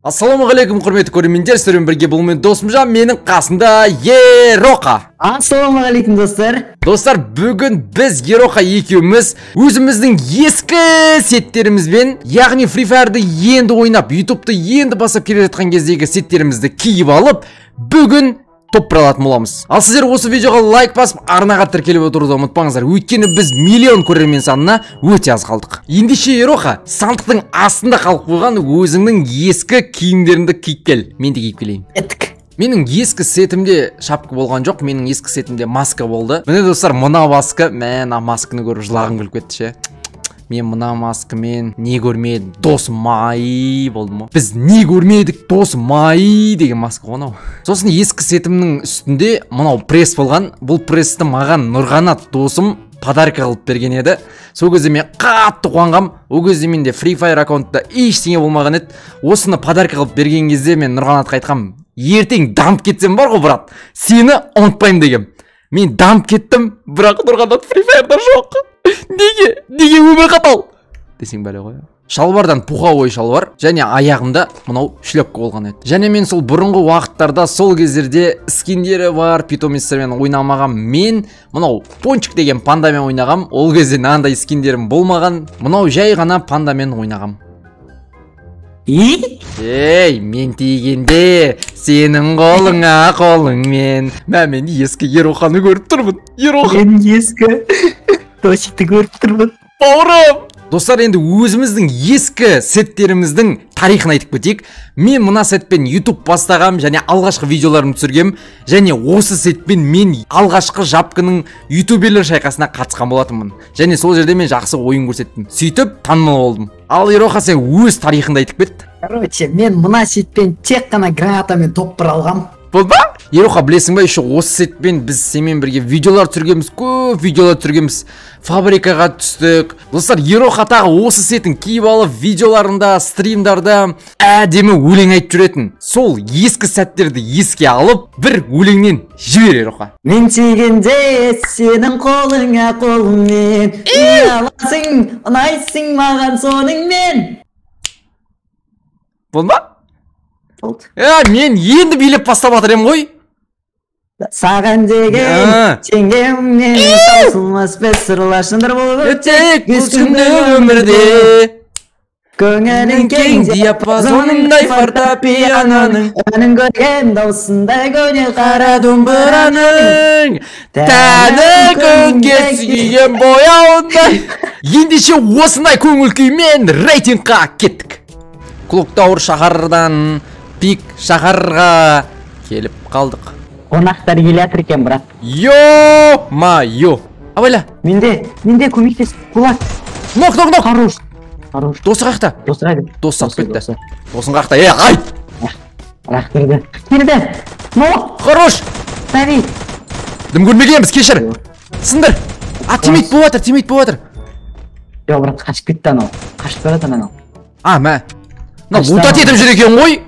Ассалаумағалейкум, құрметті көрермендер, сіздермен бірге бұл мен Досымжан, менің қасымда Ероқа. Ассалаумағалейкум, достар. Достар, бүгін біз Ероқа екеуміз өзіміздің ескі сеттерімізбен, яғни Free Fire'ды енді ойнап, YouTube'ты енді басып келе жатқан кездегі сеттерімізді киіп алып, бүгін топ бір алатын боламыз. Ал сіздер осы видеоға лайк басып, арнаға тіркеліп отыруды ұмытпаңыздар. Өйткені біз миллион көрермен санына өте аз қалдық. Ендеше Ероқа, сандықтың астында қалып қойған өзіңнің ескі киімдеріңді киіп кел. Мен де киіп келейін. Еттік. Менің ескі сетімде шапка болған жоқ, менің ескі сетімде маска болды. Міне достар, мына маска, мына масканы көріп жылағым келіп кетті ше. Мен мына маскамен не көрмедім, досым ай болдым. Біз не көрмедік, досым ай деген маска ғой анау. Сосын ескі сетімнің үстінде мынау пресс болған. Бұл прессті маған Нұрғанат досым подарка қылып берген еді. Сол кезде мен қатты қуанғам. Ол кезде менде Free Fire аккаунтта ештеңе болмаған еді. Осыны подарка қылып берген кезде мен Нұрғанатқа айтқам, ертең дамып кетсем бар ғой, брат, сені ұмытпаймын дегем. Мен дамып кеттім, бірақ Нұрғанат Free Fire'да жоқ. Неге? Неге өмір қатал? Десең бәле ғой. Шалбардан пуховой шалбар және аяғымда мынау шлепка болған еді. Және мен сол бұрынғы уақыттарда, сол кездерде скиндері бар питомецтермен ойнамаған. Мен мынау Пончик деген пандамен ойнағам. Ол кезде мынандай скиндерім болмаған. Мынау жай ғана пандамен ойнағам. Ей, мен тигенде сенің қолыңа қолыңмен. Мә, мен ескі Ероханы көріп тұрмын. Ероха. Мен ескі Досикті көріп тұрмын. Бауырым! Достар, енді өзіміздің ескі сеттеріміздің тарихын айтып кетейік. Мен мына сетпен YouTube бастағам және алғашқы видеоларымды түсіргем. Және осы сетпен мен алғашқы жапкының ютуберлер шайқасына қатысқан болатынмын. Және сол жерде мен жақсы ойын көрсеттім. Сөйтіп танымал болдым. Ал Ероха, сен өз тарихыңды айтып кет. Короче, мен мына сетпен тек қана гранатамен топ бір алғам. Болды ба? Ероха, білесің ба, еще осы сетпен біз сенімен бірге видеолар түсіргенбіз, көп видеолар түсіргенбіз. Фабрикаға түстік. Достар, Ероха тағы осы сетін киіп алып, видеоларында, стримдарда әдемі өлең айтып жүретін. Сол ескі сәттерді еске алып, бір өлеңнен жібер, Ероха. Мен тигенде сенің қолыңа қолыңмен, ұяласың, ұнайсың маған соныңмен. Болды ма? Мен енді билеп бастап жатыр едім ғой. Саған деген теңгеммен таусылмас біз сырлашындар болып өтейік бұл күнді өмірде. Көңілің кең диапазонындай фортепианоның, әнін көрген даусындай көне қара домбыраның, тәні күнге сүйген бояуындай. Ендеше осындай көңіл күймен рейтингқа кеттік. Клоктауыр шаһардан пик шаһарға келіп қалдық. Қонақтар келе жатыр екен, брат. Ё-ма-ё. Абайла. Менде көмектес, кулак. Нок, нок, нок. Хорош. Хорош. Досы қаяқта? Досы қайда? Досы сатып кетті. Досың қаяқта? Е, айт! Лақтырды. Келді. Нок. Хорош. Давид. Дым көрмегенбіз, кешір. Сындыр. А, тимейт болып жатыр, тимейт болып жатыр. Жоқ, брат, қашып кетті анау. Қашып бара жатыр анау. А, мә. Мына лутат етіп жүр екен ғой.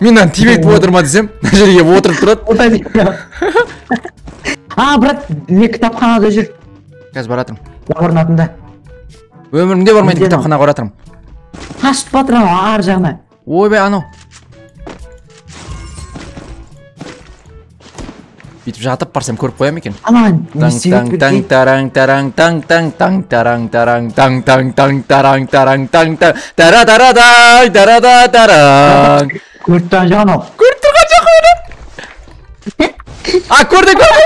Мен мынаны тимейт болып жатыр ма десем, мына жерге отырып тұрады. А, брат, мен кітапханада жүр. Қазір баратырмын. Лабордың атында. Өмірімде бармайтын кітапханаға баратырмын. Қашып батыр анау ар жағына. Ойбай, анау. Бүйтіп жатып барсам көріп қоям екен. Аман, таң таң тараң тараң таң таң таң тараң тараң таң таң таң тараң тараң таң таң тара тара тай тара та тараң. Көріп тұрған жоқ анау. Көріп тұрған жоқ оны. А, көрді, көрді.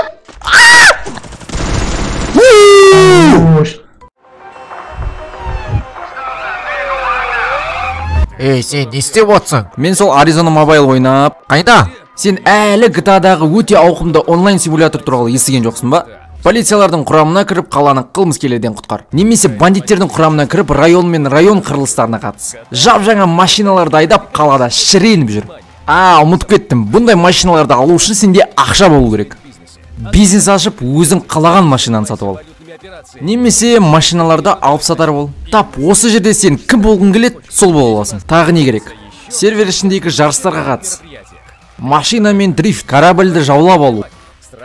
Ей, сен не істеп отырсың? Мен сол Arizona Mobile ойнап. Қайда? Сен әлі GTA-дағы өте ауқымды онлайн симулятор туралы естіген жоқсың ба? Полициялардың құрамына кіріп, қаланы қылмыскерлерден құтқар. Немесе бандиттердің құрамына кіріп, район мен район қырылыстарына қатыс. Жап-жаңа машиналарды айдап, қалада шіреніп жүр. А, ұмытып кеттім. Бұндай машиналарды алу үшін сенде ақша болу керек. Бизнес ашып, өзің қалаған машинаны сатып ал. Немесе машиналарды алып сатар бол. Тап осы жерде сен кім болғың келеді, сол бола аласың. Тағы не керек? Сервер ішіндегі жарыстарға қатыс. Машина мен дрифт, корабльді жаулап алу,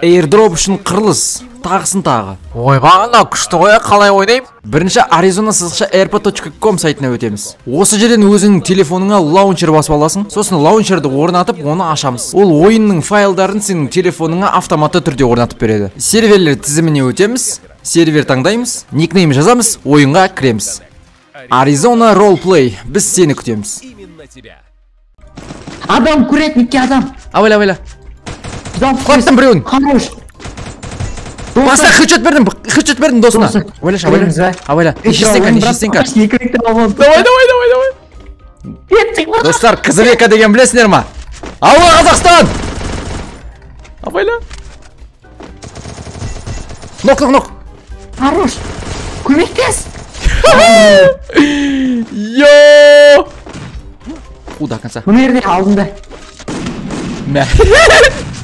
airdrop үшін қырылыс, Тағысын тағы. Ойбай, мынау күшті ғой, қалай ойнаймын? Бірінші Arizona сызықша rp.com сайтына өтеміз. Осы жерден өзіңнің телефоныңа лаунчер басып аласың. Сосын лаунчерді орнатып, оны ашамыз. Ол ойынның файлдарын сенің телефоныңа автоматты түрде орнатып береді. Серверлер тізіміне өтеміз, сервер таңдаймыз, никнейм жазамыз, ойынға кіреміз. Arizona Roleplay, біз сені күтеміз. Адам курятникке адам. Абайла, абайла. Құлаттым біреуін. Хорош. Баста хедшот бердім, хедшот бердім досына. Абайлашы, абайла. Абайла. Нешестенка, нешестенка. Давай, давай, давай, давай. Достар, Кызылека деген білесіңдер ма? Алла, Қазақстан! Абайла. Нок, нок, нок. Хорош. Көмектес. Йо! Қу до конца. Мына жерде алдында. Мә.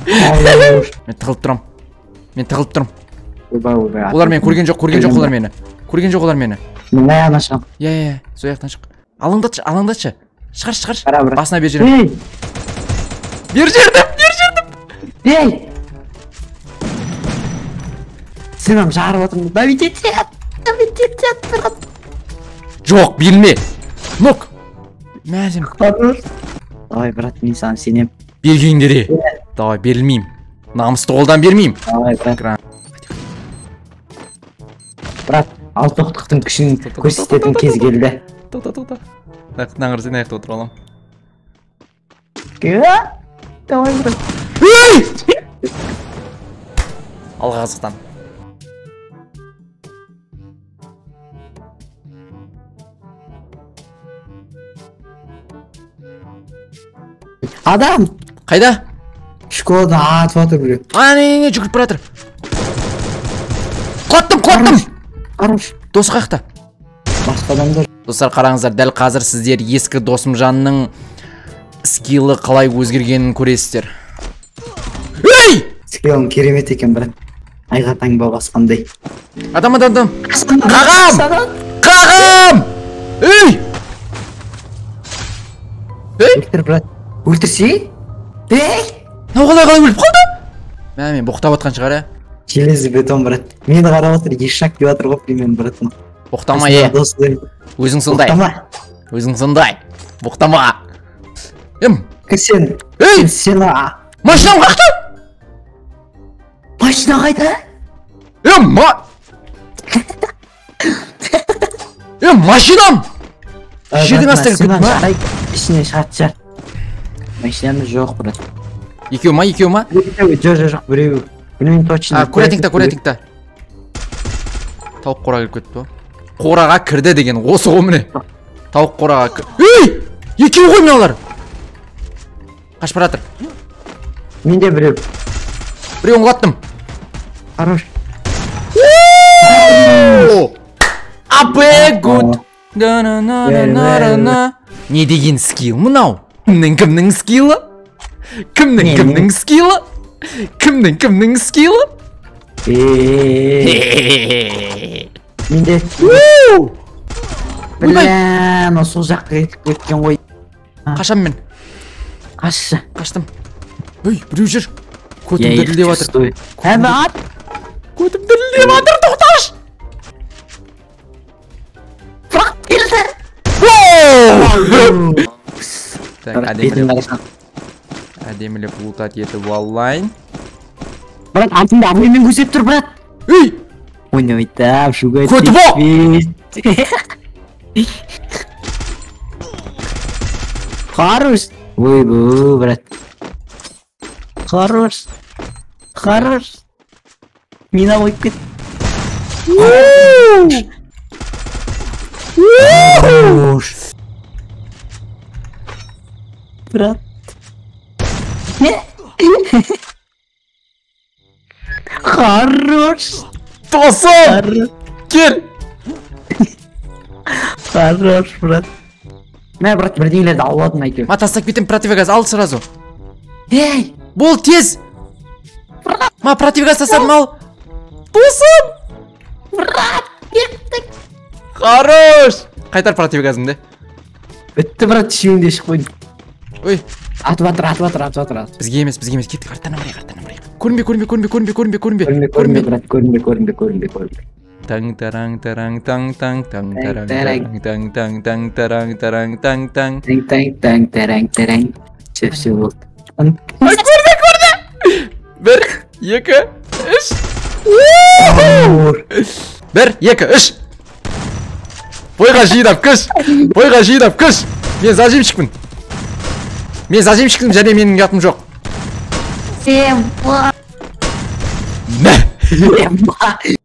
Мен тығылып тұрам. Мен тығылып тұрам. Ойбай, ойбай. Олар мені көрген жоқ, көрген жоқ олар мені. Көрген жоқ олар мені. Мен аяғынан шығам. Иә, иә, сол жақтан шық. Алаңдатшы, алаңдатшы. Шығаршы, шығаршы. Басына бер жерім. Бер жердім, бер жердім. Ей! Сенам жарып отырмын. Давид етет. Давид етет, брат. Жоқ, берілме. Нок. Мә сен. Давай, брат, мен саған сенем. Бергеңдер. Давай, берілмеймін. Намысты қолдан бермеймін. Давай, брат. Брат, алты оқтықтың күшін көрсететін кез келді. Тоқта, тоқта. Мынаны қарасай, мына жақта отырып аламын. Давай, брат. Ей! Алға Қазақстан. Адам! Қайда? Школада атып жатыр біреу. А, не, не, жүгіріп бара жатыр. Құлаттым, құлаттым! Хорош. Досы қаяқта? Басқа адамдар. Достар, қараңыздар, дәл қазір сіздер ескі Досымжанның скиллы қалай өзгергенін көресіздер. Ей! Скиллың керемет екен, брат. Айға таңба басқандай. Адам, адам, адам. Қағам! Қағам! Ей! Ей! Өлтір, брат. Өлтірсей? Ей! Мынау қалай қалай өліп қалды? Мә, мен боқтап атқан шығар, ә? Железный бетон, брат. Мені қарап отыр, ешак деп жатыр ғой, примерно, брат. Боқтама, е. Өзің сондай. Боқтама. Өзің сондай. Боқтама. Ем. Сен. Ей! Сен. Машинам қақты? Машина қайда? Ем, ма. Ем, машинам! Жердің астына кіріп кетті. Ішіне шығады шығар. Машинамыз жоқ, брат. Екеу ма, екеу ма? Жоқ, жоқ, жоқ, біреу. Білмеймін точно. Курятникта, курятникта. Тауық қораға кіріп кетті. Қораға кірді деген осы ғой міне. Тауық қораға. Ей! Екеу ғой мыналар. Қашып бара жатыр. Менде біреу. Біреуін құлаттым. Хорош. АП гуд. Не деген скилл мынау? Кімнің кімнің скиллы? Кімнің кімнің скиллы? Кімнің кімнің скиллы? Менде. Бля, мынау сол жаққа кетіп кеткен ғой. Қашам мен. Қашшы. Қаштым. Ей, біреу жүр. Көтім дірілдеп жатыр. Әбі ат. Көтім дірілдеп жатыр, тоқташы. Бірақ келді. Так, әдемілеп лутать етіп алайын. Брат, артында абаймен көсеп тұр, брат. Ей! Ойнап, шуга. Көтіп о! Хорош. Ойбу, брат. Хорош. Хорош. Мина қойып кет. Хорош. Брат. Хорош. Досым! Кел! Хорош, брат. Мә, брат, бірдеңелерді алып алдым әйтеуір. Ма, тастап кетем, противогаз, ал сразу. Ей! Бол, тез! Брат! Ма, противогаз тастадым, ал! Досым! Брат, кеттік! Хорош! Қайтар противогазымды. Бітті, брат, үшеуін де ішіп қойдым. Ой. Атып жатыр, атып жатыр, атып жатыр. Бізге емес, бізге емес. Кеттік, арттан барайық, арттан барайық. Көрінбе, көрінбе, көрінбе, көрінбе, көрінбе, көрінбе. Көрінбе, көрінбе, брат, көрінбе, көрінбе, көрінбе, көрінбе. Таң тараң тараң таң таң таң тараң тараң таң таң таң тараң тараң таң таң. Таң таң таң тараң тараң. Все, все болды. Көрді, көрді. 1, 2, 3. 1, 2, 3. Бойға жинап күш. Бойға жинап күш. Мен зажимщикпін. Мен зажимщикпін және менің ұятым жоқ. Сема. Мә. Сема.